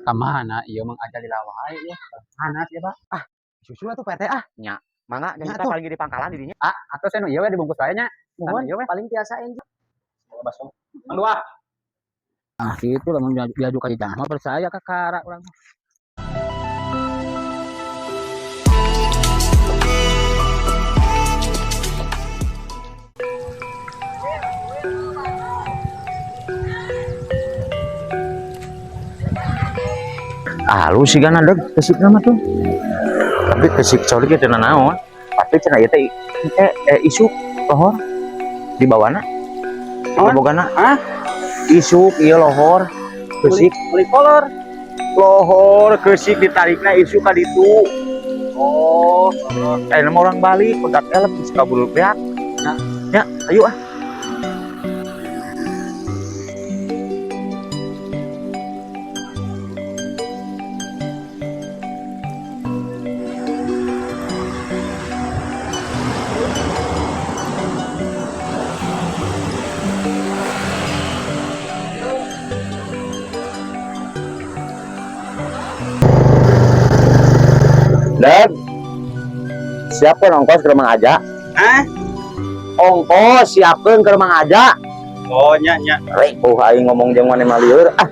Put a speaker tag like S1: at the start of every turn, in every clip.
S1: Kamana ieu Mang Aja dilawai ya. Panas ya, Pak.
S2: Ah, susul atuh Pak RT ah.
S3: Nya, mangga
S2: Nya
S3: jangan kita
S2: atuh.
S3: paling di pangkalan di dinya.
S1: Ah, atau saya nu ieu we dibungkus wae nya.
S4: Mohon
S1: Ieu we.
S4: paling tiasa enjing.
S1: Bakso. Mang dua. Ah, gitu lamun diaju ka jajang mah percaya ka kara urang.
S3: Ah, lu sih gana deg kesikna mah tuh. Tapi kesik colik teu naon. Tapi cenah ieu teh isuk lohor di bawana.
S4: Naon?
S3: Bogana.
S4: Hah?
S3: Isuk ieu lohor kesik
S4: Beli kolor.
S3: Lohor kesik ditarikna isuk ka ditu.
S4: Oh,
S3: Ayeuna mah orang balik pegat elep geus kabur beak. Ya, ayo ah. Dan siapkan ongkos ke rumah aja.
S4: Hah?
S3: Ongkos siapkan ke rumah aja.
S4: Oh, nya nya.
S3: Ripuh aing ngomong jeung maneh mah lieur ah.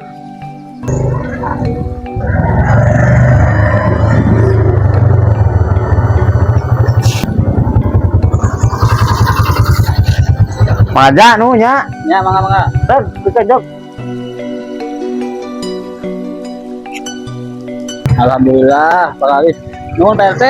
S3: Maja nu nya.
S1: Nya mangga mangga.
S3: Teh, bisa jok.
S1: Alhamdulillah, Pak Alis. Nuhun Pak RT.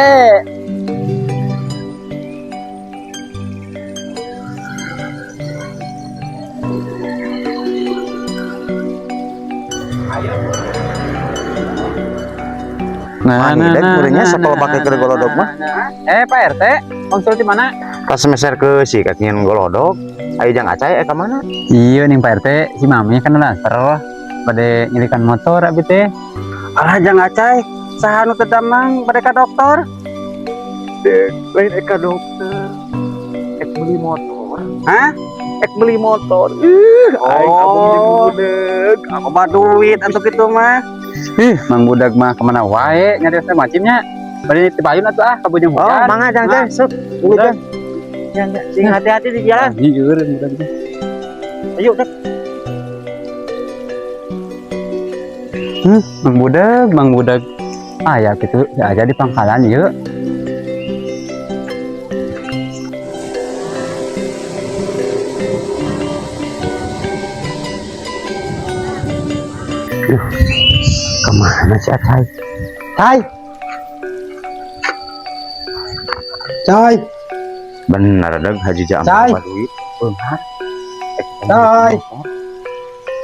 S3: Nah, nah, nah, kuringnya sekolah pakai keur golodog mah.
S1: Pak RT, konsul di mana?
S3: Pas meser ke si kakian golodog, ayo jang acai ka mana?
S1: Iya nih Pak RT, si Mami kan transfer pada nyelikan motor abi teh.
S4: Alah jangan acai. Saha nu teu damang bade ka dokter?
S3: Dek, lain eka dokter. Ek beli motor.
S4: Hah?
S3: Ek beli motor. Ih, aing abong jeung budeg.
S4: Loba duit atuh kitu mah.
S1: Ih, Mang Budak mah kemana wae nyari teh macimnya. Bade teu atuh ah kabujung
S3: Oh,
S1: hujan.
S3: mangga jang teh, sup.
S1: Udah.
S3: Sing hati-hati di jalan.
S1: Iya, budak teh.
S3: Ayo, Dek.
S1: Mang Budak, Mang Budak. Ah ya gitu, ya aja di pangkalan yuk.
S3: Kemana sih Acai?
S2: Cai. Cai.
S3: Bener deg Haji Jaam
S2: Cai.
S3: loba duit. Beunghar.
S2: Cai.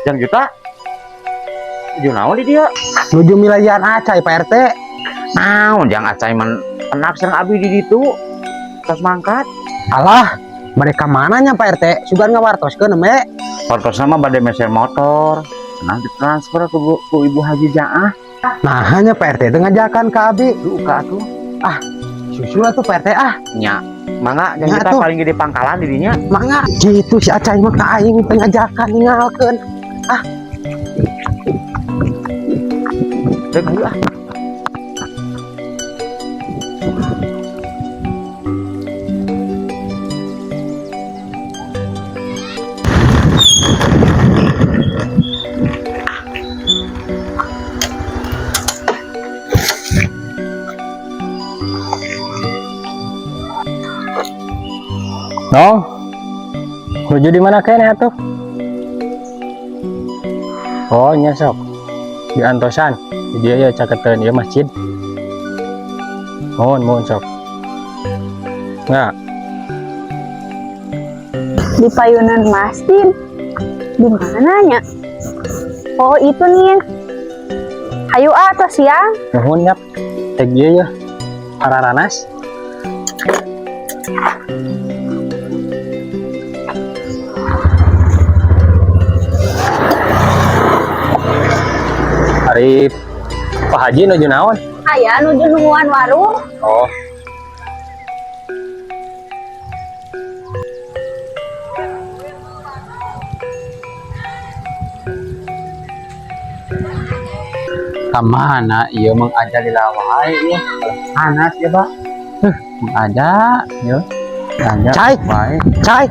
S3: Jang juta. Tujuh naon di dia?
S2: Nuju milayan Acai Pak RT.
S3: Naon jang Acai man enak sareng abi di ditu. Tos mangkat.
S2: Alah, mereka mananya Pak RT? Sugan ngawartoskeun eme.
S3: Portosna mah bade meser motor. Nah ditransfer ke bu, ku Ibu Haji Jaah.
S2: Nah, hanya Pak RT teu ngajakan ka abi.
S3: Duka atuh.
S2: Ah, susul atuh Pak RT ah.
S3: Nya, mangga jang
S2: Nya
S3: juta
S2: atuh.
S3: paling gede pangkalan di dinya.
S2: Mangga gitu si Acai mah ka aing teu ngajakan ninggalkeun. Ah.
S3: Dek ayo ah.
S5: Nong, menuju di mana kene atuh? Oh, nya sok. Di antosan. Di dia ya caketeun ieu masjid. Mohon, mohon sok. Nggak.
S6: Di payunan masjid. Di mananya? Oh, itu nih. Ayo ah, tos siang.
S5: Nuhun nyap. Teh ieu ya. Araranas. Ari Pak Haji nuju naon?
S6: Aya nuju nungguan warung.
S5: Oh.
S1: Kamana ieu Mang Aja dilawai ieu. Panas ya, Pak. Mang Aja, ieu. Aja.
S2: Cai.
S1: Wae.
S2: Cai,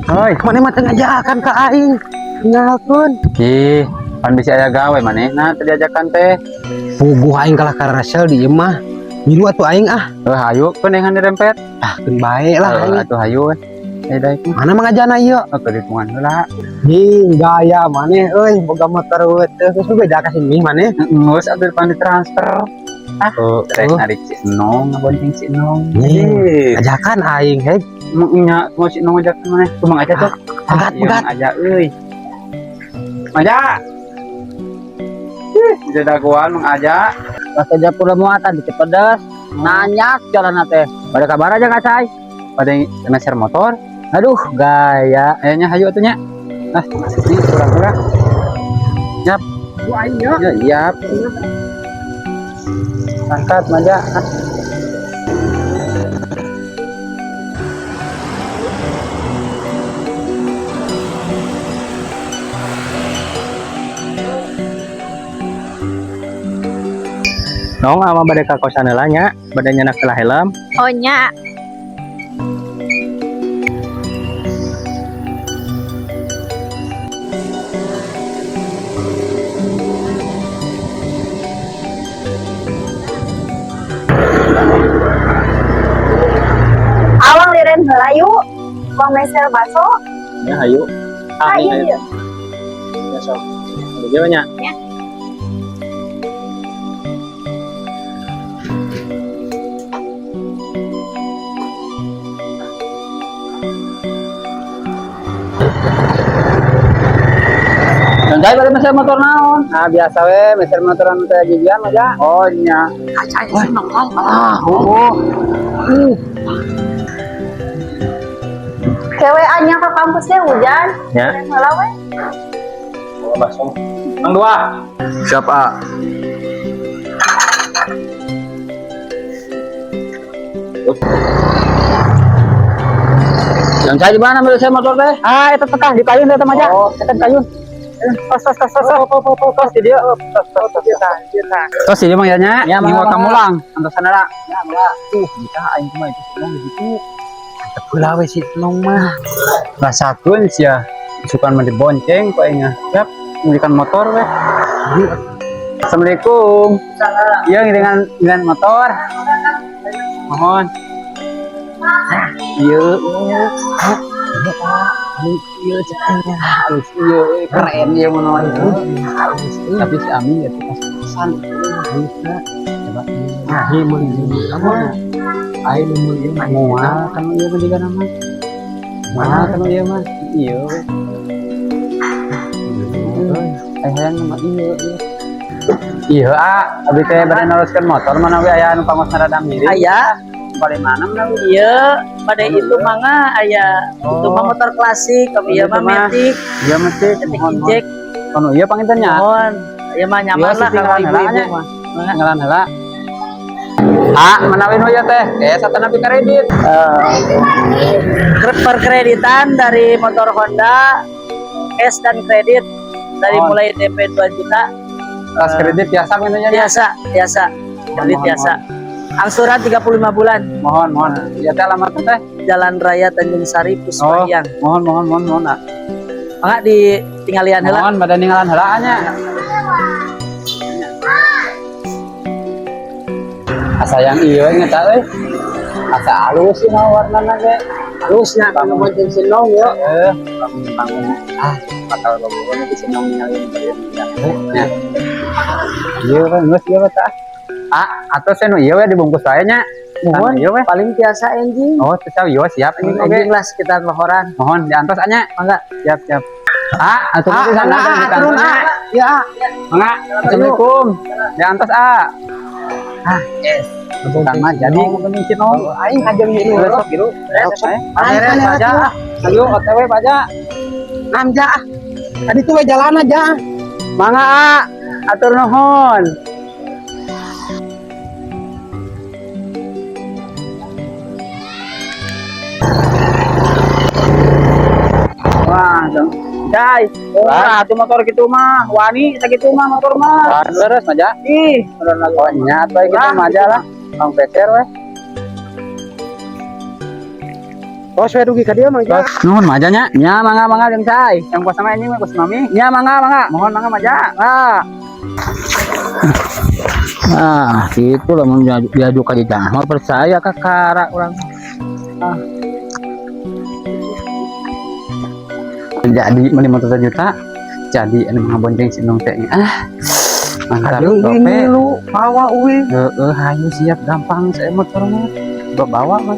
S1: Hoi.
S2: maneh mah teu ngajakan ka aing. Ninggalkeun.
S1: Ih, pan bisa aya gawe manehna teu diajakan teh.
S2: Puguh aing kalah karasel di ieu mah. Milu atuh aing ah.
S1: Eh, hayu keun dirempet.
S2: Ah, keun bae lah
S1: Eh,
S2: aing.
S1: atuh hayu we. Eh, daek mah.
S2: Mana Mang Ajana ieu?
S1: Oh, keur hitungan heula.
S2: Ih, gaya maneh euy, boga motor we teh. Terus beda ka sini maneh.
S1: Geus atuh pan ditransfer. Ah,
S2: Oh,
S1: rek narik si Enong, ngabonceng si Enong.
S2: Ih, ajakan aing hei.
S1: Emang nya mau si Enong ajakan maneh. Tuh Mang Aja tuh.
S2: Pegat,
S1: Iya,
S2: pegat.
S1: Mang Aja euy. Mang Aja. Ih, bisa dagoan Mang Aja.
S4: Pas aja pula muatan di pedas. Nanya jalan teh.
S1: Pada kabar aja nggak cai? Pada meser motor.
S4: Aduh, gaya.
S1: Ayahnya hayu atuh nya. Ah, ini kurang-kurang. Yap. Ya, yap. Angkat Manja. Ah.
S5: Nong ama bade ka kosan heula nya, bade nyenak heula helm.
S6: Oh nya. Awang liren heula yuk. Uang meser baso.
S5: Ya hayu.
S6: Ah, iya, iya.
S5: Ya sok. Ada nya.
S6: Ya.
S1: Dan saya bade meser motor naon? Nah, biasa we meser motor anu teh gigian aja. Oh, nya. Ah, oh.
S6: Cewek nya ke kampusnya hujan.
S5: Ya.
S6: Liren heula we.
S5: Oh, bakso.
S1: Mang dua.
S3: Siap, A.
S1: Yang saya di mana meser motor teh?
S4: Ah, itu teh di payun teh aja.
S1: Oh.
S4: Eta di payun. Tos tos tos tos. Tos tos di dieu. Tos tos tos.
S1: Tos ieu Mang ya nya.
S4: Ya,
S1: Ngiwa
S4: mangga,
S1: kamu
S4: mangga.
S1: lang. Antosan heula. Ya, mangga. Tuh, bisa aing kumaha itu ngomong gitu.
S2: Heula we si Nong mah.
S1: Rasakeun sia. Isukan mah dibonceng ku aing. Siap, belikan motor we. Assalamualaikum. Iya dengan motor. Mohon. Iya,
S2: Ieu cek aing.
S1: halus iya, keren iya mun itu. Tapi si Amin ya pas-pasan. Coba.
S2: Nah, ieu mun ieu mah. Aing mun ieu mah
S1: Moal kan ieu mah juga nama. Moal kan ieu mah. Iya. we. Eh hayang mah iya. Iya. Iya, ah, abi teh bade neruskeun motor mana we aya anu pangosna rada miring.
S7: Aya,
S1: Paling mana menawi?
S7: iya, pada itu mangga aya. Itu mah motor klasik, kami
S1: Oh,
S7: ya mah
S1: itu mah.
S7: matic,
S1: Iya mesti
S7: matic
S1: mohon
S7: injek.
S1: Kono iya panginten nya.
S7: Mohon. Ya mah nyaman
S1: Iya,
S7: lah kalau
S1: sitingan heula
S7: ibu-ibu
S1: nya.
S7: mah.
S1: Ngalan heula. Ah, menawi nu ieu teh? Satana kredit.
S7: Perkreditan dari motor Honda cash dan kredit dari
S1: Oh.
S7: mulai DP 2 juta.
S1: Tas kredit biasa panginten nya.
S7: Biasa, biasa. Kredit
S1: Mohon,
S7: biasa. Angsuran 35 bulan.
S1: Mohon, mohon. Ieu teh alamat teh.
S7: Jalan Raya Tanjung Sari Puspahiang.
S1: Mohon, mohon, mohon, mohon. Ah.
S7: Mangga di tinggalian heula.
S1: Mohon bade ninggalan heula nya. Asa yang iya inget euy. Asa alus sih mah warnana ge.
S4: Halusnya kalau bonceng si Nong yo.
S1: Eh, bangun bangun. Ah, bakal bobogoh di sini ningali bari. Ya. Iya kan, geus ieu tah. Ah, atau saya nu ieu we dibungkus wae nya.
S7: Mohon.
S1: Ieu we.
S7: Paling biasa enjing.
S1: Oh, teu ieu siap ini oge.
S7: Enjing lah sekitar lohoran.
S1: Mohon diantos anya.
S7: Mangga.
S1: Siap, siap. Ah, atuh
S2: Ah,
S1: di sana
S2: ah,
S1: di
S2: turun
S1: kantornya.
S2: ah. Ya,
S1: Mangga. Assalamualaikum. Diantos ah. Ah, yes. Bukan mah jadi penting Cino.
S2: aing hajang ieu.
S1: Besok gitu.
S2: Sok.
S1: Beres aja. Ayo OTW aja.
S2: Namja ah. Tadi tuh we jalan aja.
S1: Mangga ah. Atur nuhun. Wah,
S7: Cai. Ora atuh motor kitu mah, wani sakitu mah motor mah.
S1: Terus Maja.
S7: Ih, bener lagi.
S1: Oh, nya atuh gitu Maja lah. Tong peser we.
S2: Tos we dugi ka dieu, Mang Ja.
S1: Nuhun, Maja, nya. Nya, mangga mangga jeung cai. Yang puasa mah ini mah kus mami. Nya, mangga mangga. Mohon mangga, Maja. Ah. Ah, gitu lah mun diaju ka Jajang. Mau percaya ka kara urang. Ah. Jadi beli motor juta. Jadi anu ngabonceng si Nong teh. Ah. Mantap.
S2: Aduh,
S1: Gope.
S2: ini lu bawa uwi.
S1: Heeh, hayu siap gampang saya motor mah. Bawa mah.